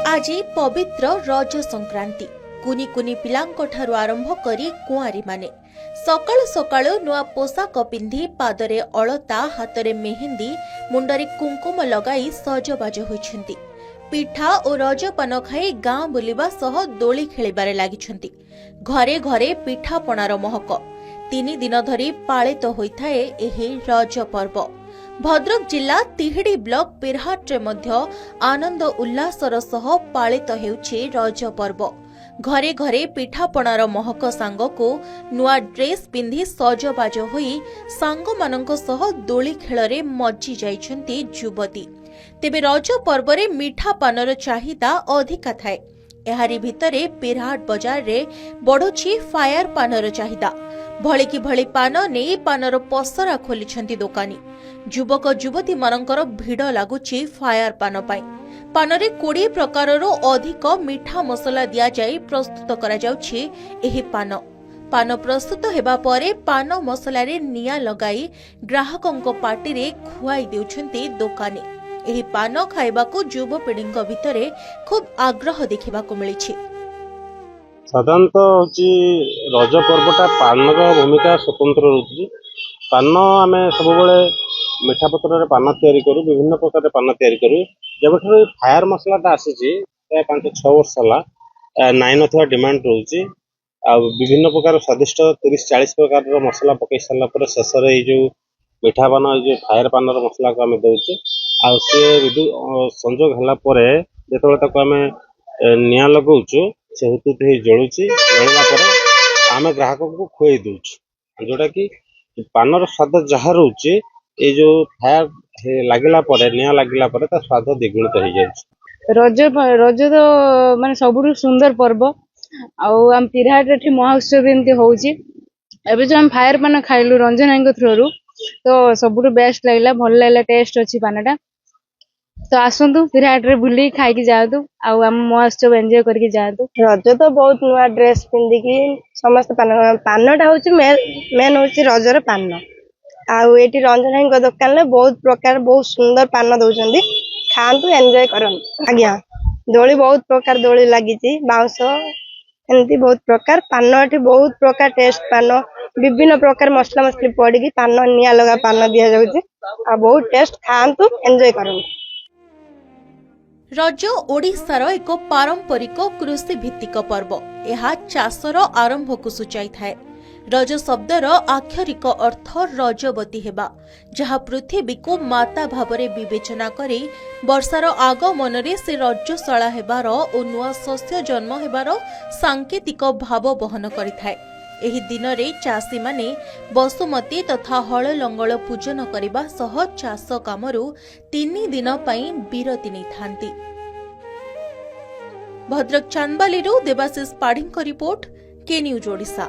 ଆଜି ପବିତ୍ର ରଜ ସଂକ୍ରାନ୍ତି। କୁନି କୁନି ପିଲାଙ୍କଠାରୁ ଆରମ୍ଭ କରି କୁଆଁରୀମାନେ ସକାଳୁ ସକାଳୁ ନୂଆ ପୋଷାକ ପିନ୍ଧି ପାଦରେ ଅଳତା, ହାତରେ ମେହେନ୍ଦି, ମୁଣ୍ଡରେ କୁଙ୍କୁମ ଲଗାଇ ସଜବାଜ ହୋଇଛନ୍ତି। ପିଠା ଓ ରଜପାନ ଖାଇ ଗାଁ ବୁଲିବା ସହ ଦୋଳି ଖେଳିବାରେ ଲାଗିଛନ୍ତି। ଘରେ ଘରେ ପିଠାପଣାର ମହକ। 3 ଦିନ ଧରି ପାଳିତ ହୋଇଥାଏ ଏହି ରଜ ପର୍ବ। ଭଦ୍ରକ ଜିଲ୍ଲା ତିହିଡି ବ୍ଲକ ପିରହାଟରେ ମଧ୍ୟ ଆନନ୍ଦ ଉଲ୍ଲାସର ସହ ପାଳିତ ହେଉଛି ରଜ ପର୍ବ। ଘରେ ଘରେ ପିଠାପଣାର ମହକ ସାଙ୍ଗକୁ ନୂଆ ଡ୍ରେସ୍ ପିନ୍ଧି ସଜବାଜ ହୋଇ ସାଙ୍ଗମାନଙ୍କ ସହ ଦୋଳି ଖେଳରେ ମଜ୍ଜି ଯାଇଛନ୍ତି ଯୁବତୀ। ତେବେ ରଜ ପର୍ବରେ ମିଠା ପାନର ଚାହିଦା ଅଧିକା ଥାଏ। ଏହାରି ଭିତରେ ପିରହାଟ ବଜାରରେ ବଢୁଛି ଫାୟାର ପାନର ଚାହିଦା। ଭଳିକି ଭଳି ପାନ ନେଇ ପାନର ପସରା ଖୋଲିଛନ୍ତି ଦୋକାନୀ। ଯୁବକ ଯୁବତୀମାନଙ୍କର ଭିଡ଼ ଲାଗୁଛି ଫାୟାର ପାନ ପାଇଁ। ପାନରେ 20 ପ୍ରକାରରୁ ଅଧିକ ମିଠା ମସଲା ଦିଆଯାଇ ପ୍ରସ୍ତୁତ କରାଯାଉଛି ଏହି ପାନ। ପାନ ପ୍ରସ୍ତୁତ ହେବା ପରେ ପାନ ମସଲାରେ ନିଆଁ ଲଗାଇ ଗ୍ରାହକଙ୍କ ପାଟିରେ ଖୁଆଇ ଦେଉଛନ୍ତି ଦୋକାନୀ। ଏହି ପାନ ଖାଇବାକୁ ଯୁବପିଢ଼ିଙ୍କ ଭିତରେ ଖୁବ୍ ଆଗ୍ରହ ଦେଖିବାକୁ ମିଳିଛି। ସାଧାରଣତଃ ହେଉଛି ରଜ ପର୍ବଟା ପାନର ଭୂମିକା ସ୍ୱତନ୍ତ୍ର ରହୁଛି। ପାନ ଆମେ ସବୁବେଳେ ମିଠା ପତ୍ରରେ ପାନ ତିଆରି କରୁ, ବିଭିନ୍ନ ପ୍ରକାରର ପାନ ତିଆରି କରୁ। ଯେବେଠାରୁ ଏଇ ଫାୟାର ମସଲାଟା ଆସିଛି, ପ୍ରାୟ 5-6 ବର୍ଷ ହେଲା, ନାଇଁ ନଥିବା ଡିମାଣ୍ଡ ରହୁଛି। ଆଉ ବିଭିନ୍ନ ପ୍ରକାର ସ୍ୱାଦିଷ୍ଟ 30-40 ପ୍ରକାରର ମସଲା ପକେଇ ସାରିଲା ପରେ ଶେଷରେ ଏଇ ଯୋଉ ମିଠା ପାନ, ଏଇ ଯୋଉ ଫାୟାର ପାନର ମସଲାକୁ ଆମେ ଦଉଛୁ। ଆଉ ସିଏ ବିଦ୍ୟୁତ ସଂଯୋଗ ହେଲା ପରେ ଯେତେବେଳେ ତାକୁ ଆମେ ନିଆଁ ଲଗାଉଛୁ, ସେ ହୁତୁହୁତୁ ହେଇ ଜଳୁଛି। ଜଳିଲା ପରେ ଆମେ ଗ୍ରାହକଙ୍କୁ ଖୁଆଇ ଦଉଛୁ, ଯୋଉଟା କି ପାନର ସ୍ୱାଦ ଯାହା ରହୁଛି, ଏଇ ଯୋଉ ଫାୟାର ଲାଗିଲା ପରେ, ନିଆଁ ଲାଗିଲା ପରେ ତା ସ୍ୱାଦ ଦ୍ୱିଗୁଣିତ ହେଇଯାଉଛି। ରଜ ତ ମାନେ ସବୁଠୁ ସୁନ୍ଦର ପର୍ବ। ଆଉ ଆମ ପିରହାଟ ଏଠି ମହୋତ୍ସବ ଏମିତି ହଉଛି। ଏବେ ଯୋଉ ଆମେ ଫାୟାର ପାନ ଖାଇଲୁ ରଞ୍ଜନ ଭାଇଙ୍କ ଥ୍ରୋରୁ, ତ ସବୁଠୁ ବେଷ୍ଟ ଲାଗିଲା, ଭଲ ଲାଗିଲା, ଟେଷ୍ଟ ଅଛି ପାନଟା। ତ ଆସନ୍ତୁ, ପିରହାଟରେ ବୁଲିକି ଖାଇକି ଯାଆନ୍ତୁ ଆଉ ଆମ ମହୋତ୍ସବ ଏନ୍ଜୟ କରିକି ଯାଆନ୍ତୁ। ରଜ ତ ବହୁତ ନୂଆ ଡ୍ରେସ ପିନ୍ଧିକି ସମସ୍ତେ ପାନ, ପାନଟା ହଉଛି ମେନ୍ ହଉଛି ରଜର ପାନ। ଆଉ ଏଇଠି ରଞ୍ଜନ ଭାଇଙ୍କ ଦୋକାନରେ ବହୁତ ପ୍ରକାର, ବହୁତ ସୁନ୍ଦର ପାନ ଦଉଛନ୍ତି। ଖାଆନ୍ତୁ, ଏନ୍ଜୟ କରନ୍ତୁ। ଆଜ୍ଞା, ଦୋଳି ବହୁତ ପ୍ରକାର ଦୋଳି ଲାଗିଛି, ବାଉଁଶ ଏମିତି ବହୁତ ପ୍ରକାର ପାନ। ଏଠି ବହୁତ ପ୍ରକାର ଟେଷ୍ଟ ପାନ, ବିଭିନ୍ନ ପ୍ରକାର ମସଲା ମସଲି ପଡିକି ପାନ, ନିଆଁ ଲଗା ପାନ ଦିଆଯାଉଛି ଆଉ ବହୁତ ଟେଷ୍ଟ। ଖାଆନ୍ତୁ, ଏନ୍ଜୟ କରନ୍ତୁ। ରଜ ଓଡ଼ିଶାର ଏକ ପାରମ୍ପରିକ କୃଷିଭିତ୍ତିକ ପର୍ବ। ଏହା ଚାଷର ଆରମ୍ଭକୁ ସୂଚାଇଥାଏ। ରଜ ଶବ୍ଦର ଆକ୍ଷରିକ ଅର୍ଥ ରଜବତୀ ହେବା, ଯାହା ପୃଥିବୀକୁ ମାତା ଭାବରେ ବିବେଚନା କରି ବର୍ଷାର ଆଗମନରେ ସେ ରଜସ୍ୱଳା ହେବାର ଓ ନୂଆ ଶସ୍ୟ ଜନ୍ମ ହେବାର ସାଙ୍କେତିକ ଭାବ ବହନ କରିଥାଏ। ଏହି ଦିନରେ ଚାଷୀମାନେ ବସୁମତୀ ତଥା ହଳ ଲଙ୍ଗଳ ପୂଜନ କରିବା ସହ ଚାଷ କାମରୁ 3 ଦିନ ପାଇଁ ବିରତି ନେଇଥାନ୍ତି। ଭଦ୍ରକ ଚାନ୍ଦବାଲିରୁ ଦେବାଶିଷ ପାଢ଼ୀଙ୍କ ରିପୋର୍ଟ, କେ ନ୍ୟୁଜ୍ ଓଡ଼ିଶା।